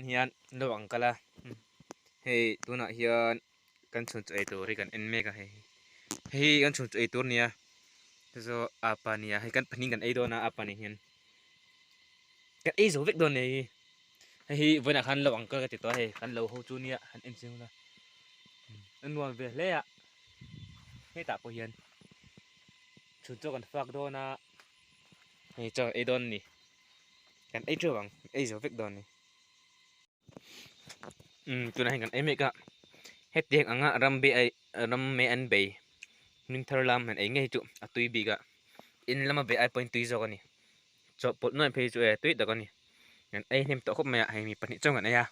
hian lo ang kal a hei tunah hian kan chhun chaw ei tur hi kan en mek a hei hei hi kan chhun chaw ei tur a nia chu chu apa nia hei kan pahnih kan ei dawn a apa nen hian kan ei zo vek dawn a ni hei hei hi vawiinah khan lo ang kal ka ti tawh a hei kan lo ho chu nia han en chiang ula a nuam ve hle a hetah pawh hian chhun chaw kan fak dawn a hei chaw ei dawn a ni. Kan ei teuh ang ei zo vek dawn a ni umm tunah hian kan ei mek a hetiang anga ram be ai ram mai an bei hming thar lam han ei ngei chu a tui bik a in lama bei ai pawhin tui zawk a ni chawhpawlh nuai phei chu e tui tak a ni kan ei hnem tawh khawp mai a hei mi pahnih chuan kan ei a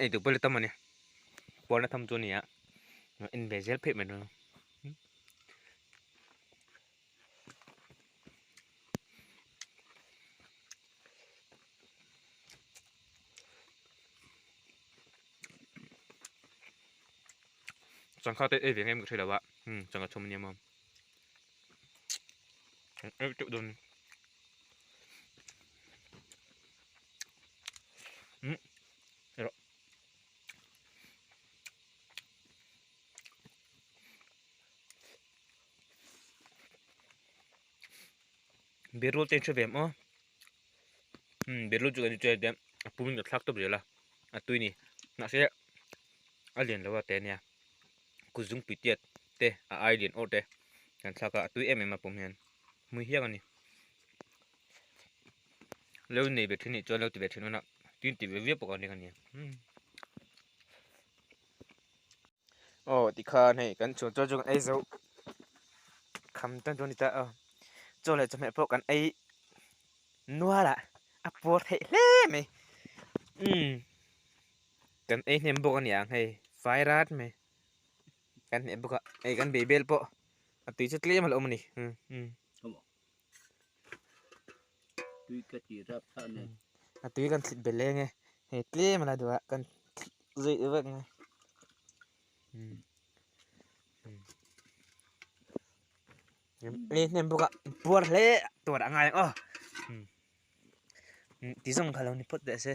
ei duh pawh la tam a ni puarna tham chu a ni a en ve zel pheih mai dawn. Sangha te ei ve ngei ka hre lo a umm sangha chhum ania maw ei teuh dawn umm erawh. Berul te hre ve em aw umm berul chu kan inchei te a pum in ka thlak tawp zel a a tui ni mahse a lian lo a te ania kut zungpui tiat te a ai lian awrh te kan thlak a a tui em em a pum hian hmui hiang a ni lo nei ve thin nih chuan lo ti ve thin hunah tui an ti ve viau bawk ang ring a ni umm. Aw tikhan hei kan chhun chaw chu kan ei zo kham tan chu a ni ta a chaw leh chawhmeh pawh kan ei nual a a puar theih hle mai umm kan ei hnem bawk a ni ang hei fai rat mai kan hneh bawk a hei kan bei bel pawh a tui chu tlem a la awm a ni umm umm. A tui kan thlit belh eng e hei tlem a la duh a kan thlit zui vek ang e ei hnem bawk a puar hle tur a ngai ang aw ti zawng kha lo ni phawt teh se.